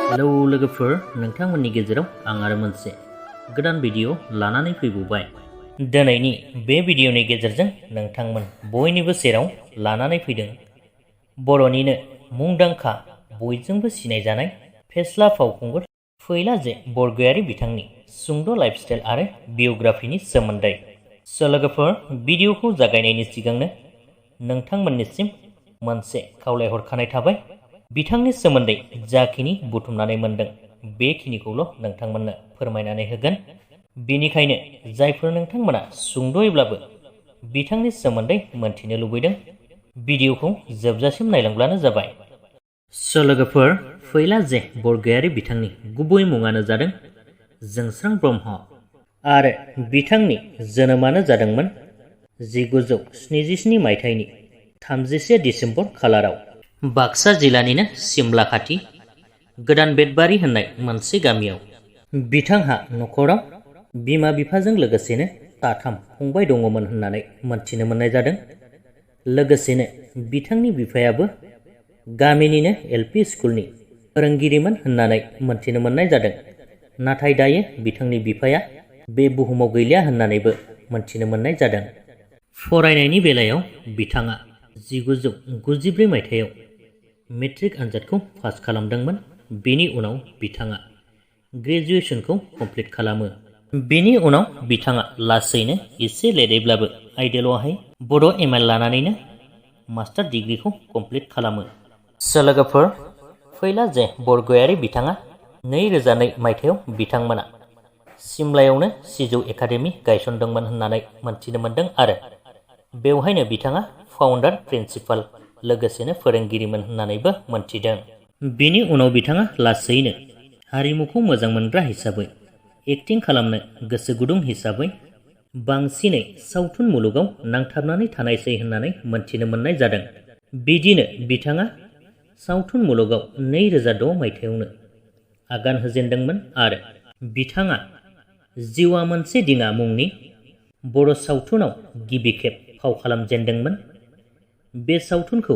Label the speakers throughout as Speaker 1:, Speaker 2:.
Speaker 1: Hello लोगोफोर, नोंथांमोननि गेजेराव आं आरो मोनसे गोदान भिडिअ लानानै फैबावबाय। दिनैनि बे भिडिअनि गेजेरजों नोंथांमोन बयनिबो सेराव लानानै फैदों बर'निनो मुंदांखा बयजोंबो सिनायजानाय फेस्ला फावखुंगुर फैला जे बरगयारी बिथांनि सुंद' लाइफस्टाइल आरो बियोग्राफिनि सोमोन्दै। लोगोफोर, भिडिअखौ जागायनायनि सिगांनो नोंथांमोननिसिम मोनसे खावलायहरखानाय थाबाय। बिथांनि सोमोन्दै जाखिनि बुथुमनानै मोनदों बेखिनिखौल' नोंथांमोननो फोरमायनानै होगोन। बेनिखायनो जायफोर नोंथांमोना सुंद'यैब्लाबो बिथांनि सोमोन्दै मोनथिनो लुबैदों, भिडिअखौ जोबजासिम नायलांब्लानो जाबाय। लोगोफोर, फैला जे बरगयारी बिथांनि गुबै मुङानो जादों जोंस्रां ब्रह्म आरो बिथांनि जोनोमानो जादोंमोन 1977 मायथाइनि 31 डिसेम्बर खालाराव बाक्सा जिल्लानिनो सिमला खाथि गोदान बेटबारि होननाय मोनसे गामियाव। बिथांहा नखराव बिमा बिफाजों लोगोसेनो साथाम फंबाय दङमोन होननानै मोनथिनो मोननाय जादों। लोगोसेनो बिथांनि बिफायाबो गामिनिनो एलपि स्कुलनि फोरोंगिरिमोन होननानै मोनथिनो मोननाय जादों। नाथाय दायो बिथांनि बिफाया बे बुहुमाव गैलिया होननानैबो मोनथिनो मोननाय जादों। फरायनायनि बेलायाव बिथाङा 1994 मायथाइयाव मेट्रिक आनजादखौ पास खालामदोंमोन। बेनि उनाव बिथाङा ग्रेजुवेसनखौ कमप्लिट खालामो। बेनि उनाव बिथाङा लासैनो एसे लेटैब्लाबो आइडियेलआवहाय बड' एमएल लानानैनो मास्टार डिग्रिखौ कमप्लिट खालामो। लोगोफोर, फैला जे बरगयारी बिथाङा 2002 मायथाइयाव बिथांमोना सिमलायावनो सिजौ एकाडेमि गायसनदोंमोन होननानै मोनथिनो मोनदों आरो बेवहायनो बिथाङा फाउन्डार प्रिन्सिपाल लोगोसेनो फोरोंगिरिमोन होननानैबो मोनथिदों। बेनि उनाव बिथाङा लासैनो हारिमुखौ मोजां मोनग्रा हिसाबै, एक्टिं खालामनो गोसो गुदुं हिसाबै बांसिनै सावथुन मुलुगाव नांथाबनानै थानायसै होननानै मोनथिनो मोननाय जादों। बिदिनो बिथाङा सावथुन मुलुगाव 2006 मायथाइयावनो आगान होजेनदोंमोन आरो बिथाङा जिउआ मोनसे दिङा मुंनि बर' सावथुनाव गिबि खेब फाव खालामजेनदोंमोन। बे सावथुनखौ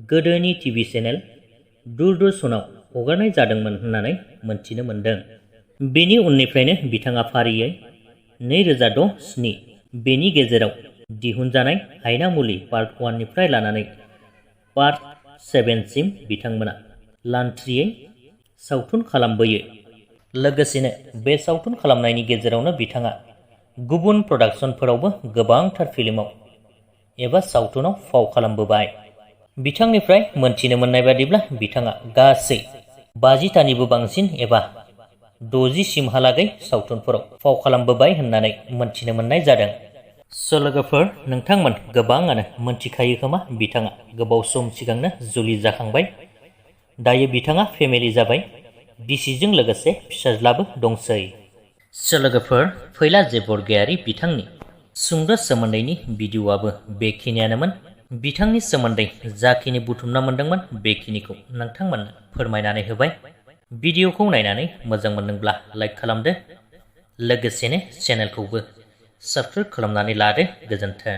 Speaker 1: गोदोनि टिभि चेनेल दूरदर्शनाव हगारनाय जादोंमोन होननानै मोनथिनो मोनदों। बेनि उननिफ्रायनो बिथाङा फारियै 2006-07 बेनि गेजेराव दिहुनजानाय हायनामुलि पार्ट 1 निफ्राय लानानै पार्ट 7 सिम बिथांमोना लान्थ्रियै सावथुन खालामबोयो। लोगोसेनो बे सावथुन खालामनायनि गेजेरावनो बिथाङा गुबुन प्रडाक्शनफोरावबो गोबांथार फिल्माव एबा सावथुनाव फाव खालामबोबाय। बिथांनिफ्राय मोनथिनो मोननाय बादिब्ला बिथाङा गासै 50तानिबो बांसिन एबा 60 सिमहालागै सावथुनफोराव फाव खालामबोबाय होननानै मोनथिनो मोननाय जादों। लोगोफोर, नोंथांमोन गोबाङानो मोनथिखायो खोमा बिथाङा गोबाव सम सिगांनो जुलि जाखांबाय। दायो बिथाङा फेमिलि जाबाय, बिसिजों लोगोसे फिसाज्लाबो दंसै। लोगोफोर, फैला जे बरगयारी बिथांनि सुंद' सोमोन्दैनि भिडिअ'आबो बेखिनियानोमोन। बिथांनि सोमोन्दै जाखिनि बुथुमना मोनदोंमोन बेखिनिखौ नोंथांमोननो फोरमायनानै होबाय। भिडिअ'खौ नायनानै मोजां मोनदोंब्ला लाइक खालामदो, लोगोसेनो चेनेलखौबो साबस्क्राइब खालामनानै लादो। गोजोन्थों।